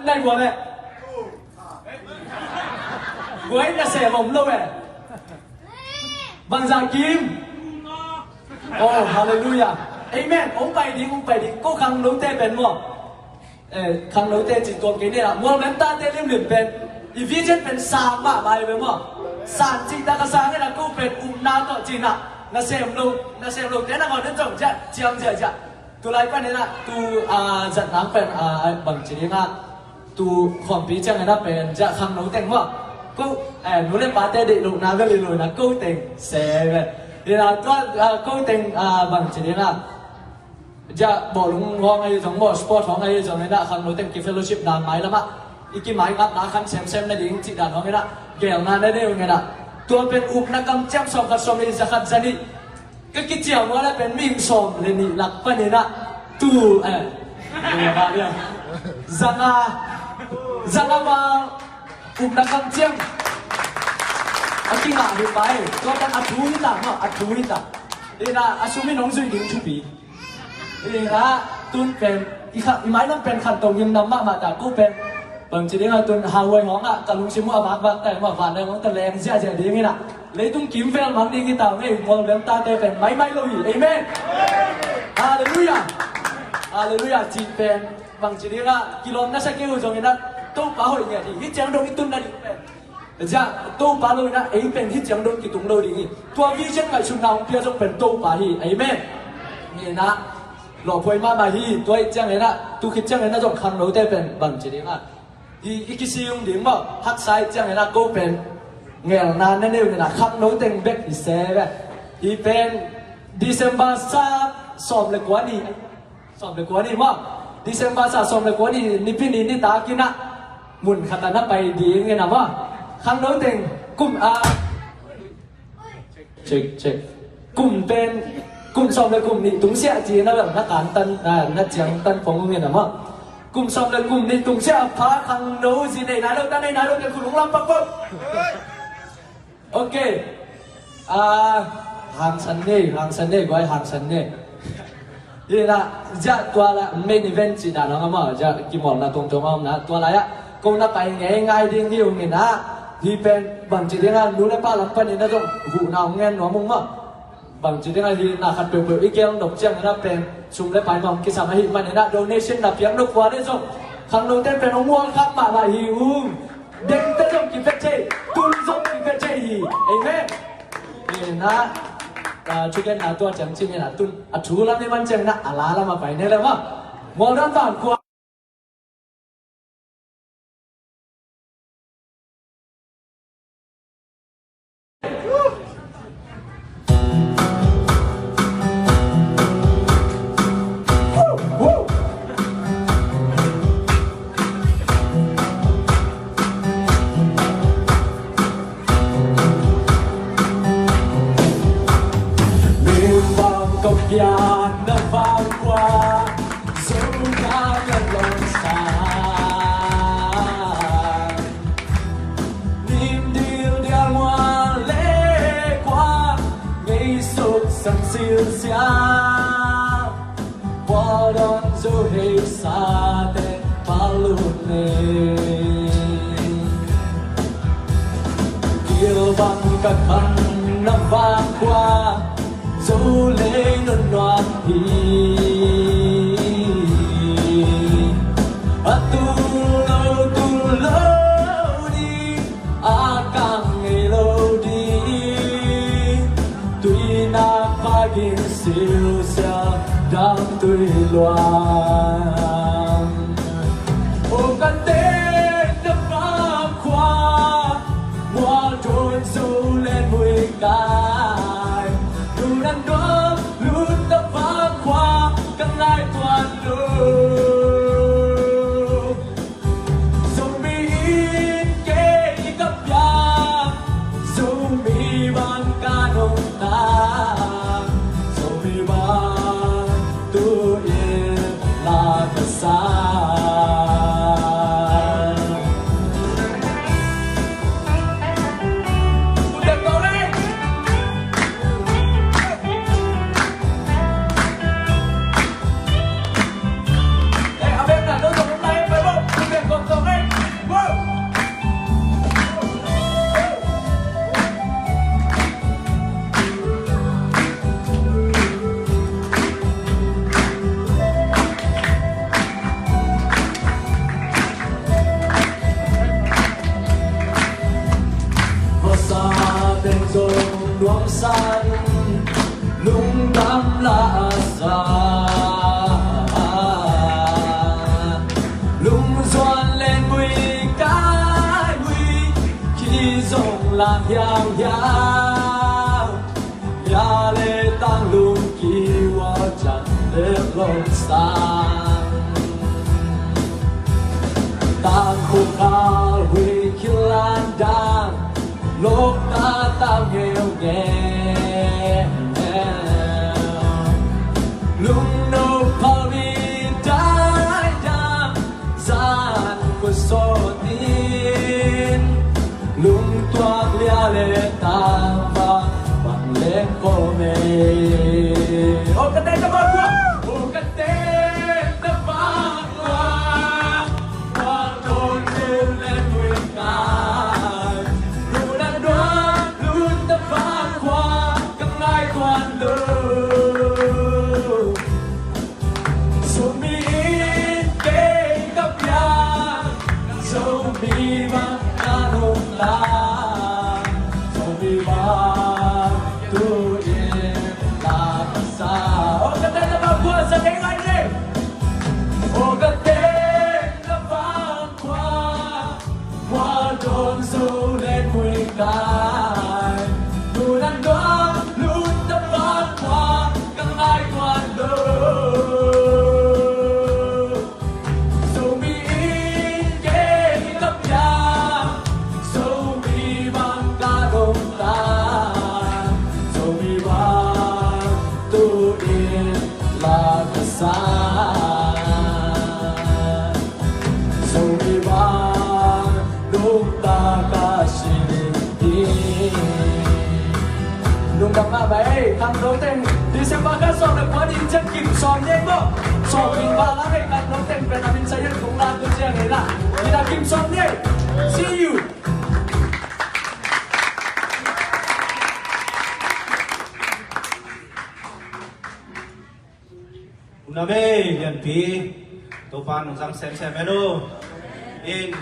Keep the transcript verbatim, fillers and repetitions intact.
Nai bua le. Guai na sem om lo e. Bangza kim. Oh, hallelujah. Amen. Ong pai ding, ong pai ding. Ko khangnote pen maw. Eh, khangnote ci tuam kei ni la. Mual mem tate limlim pen. I vision pen sang mahmah hi ve maw. San ci ta ka sang ina ko pen upna tawh ci na. Na sem lo, na sem lo te na ngawh den zong ciam ziahziah. Tulai panin ah tu, ah, zat nang pen, ah, bangci ding ah tu khawmpi ciangin ah pen zat khangno teng maw. Ko, eh, nu le pate deih lohna bel hi lo in ah ko teng se bel. Hi la tua, ah, ko teng, ah, bangci ding ah zat bawlung hawng ahi zong maw, sport hawng ahi zong in ah khangno teng ki fellowship dan mailam ah i kimaingatna khan semsem nading cih dan hawng in ah gelna na deuh in ah tua pen upna kamciam sawm khat sawm le za khat za nih. Ka kiciam uh a la pen mihing sawm le nih lak panin ah tu, eh, eh, hallelujah. Zanga, zanga ma upna kamciam a kingah hi pai. Tua pen a thu hi ta maw, a thu hi ta. Ina a sum in hong zui ding thupi. Ina tun pen i kha, i mailam pen khan tong him nam mahmah ta ko pen. Bangci ding a tun hauhuai hawng ah ka lungsim uh a vakvak ta maw, vanleng hawng ta leng ziahziah ding ina. Leitung kimvel mang ding hi ta ngei, mual bem tate pen maimai lo hi. Amen. Hallelujah. Hallelujah. Cih pen bangci ding ah kilawm na sa kei uh zongin ah Topa hoih ngiat hi. Hih ciang dong i tun nading pen zia Topa lo in ah ei pen hih ciang dong kitung lo ding hi. Tua vision ngaihsutna hong pia zong pen Topa hi. Amen. Ni na lawphuai mahmah hi. Tua hih ciangin ah tu khit ciangin ah zong khangnote pen bangci ding ah Hi, i kisiyum ding maw, haksa ih ciangin a ko pen ngelna na nei uh in a khangno teng bek hi se ve. Hi pen December sa sawm le kua ni, sawm le kua ni maw, December sa sawm le kua ni nipi ni nitak in a mun khat a na pai ding in a maw, khangno teng kum a Check, check. Kum pen, kum sawm le kum nih tungsiah ci na bel na kantan, na, na ciangtan pong ung in a maw. Kum sawm le kum nih tungsiah a pha khangno zi nei nai lo, ta nei nai lo, pen khulung lam pak pak. Ok. Ah, hangsan nei, hangsan nei, guai hangsan nei. Hi na, zia tua la main event ci dan hong a maw, zia kimawlna tuamtuam a om na, tua lai ah ko na pai ngeingai ding hi ung in a, hi pen bangci ding a nu le pa lam panin a zong huhna hong ngen nuam ung maw. Bangci ding a hi na khat peuhpeuh i gel nop ciangin a pen sum le pai mah hong kisam ahih manin a donation na piak nop kua le zong khangnote pen hong muang khak mahmah hi ung. Dengte zong kipia thei, tul zong kipia thei hi. Amen. Hi na, ah, thugenna tua ciang cin hi na, tun a thu lam i man ciang na a la lam a pai ne le maw. Mual dan bang kua. Min bang ka pian na vang kua, zo ka na long sa. Nim dil dial mual le kua, ngei suk sang sil sia. Wadon zo hei sa te palu ne. Dil bang ka khan na vang kua, zo le nun nuam hi. A tu lo, tu lo di, a kang ngei lo di. Tuinak pagin silsia dam tui luang. O ka te na vang kua, mual tuan zo le mui kai. Lu nan duam lut na vang kua, ka ngai tuan lu. Zomi in kei ka piak, Zomi bang ka nungta, Zomi bang tu in la ka sa. San lungdam la sa, lungzuan le muikai muikai zong la hiauhiau, ya le tang lungkiu a can le longsan. Tang khukal hui kilan dang, lok ta tang ngeungeu. Lungno pau ni dai dang, zan kua sawtin, lungtuak lia le tang bang bang leng ko mei. O ka te na bang kua, o ka te na bang kua. Kua dawn zo le muikai, nun an dawn lun tapa kua ka ngai tuan lo. Zomi in kei ka piak, Zomi bang ka dong ta, Zomi bang tu in la ka sa. Zomi bang nungta ka si ding hi. Nungta mahmah ei, khangno teng December kha sawm le kua ni ciang kim sawm ni ei maw. Sawm ni kua la ei, khangno teng pen a min sa yen kong la tu ciang ei la. Ina kim sawm ni ei. See you. Unau ei, lianpi Topa nungzang semsem hen uh. In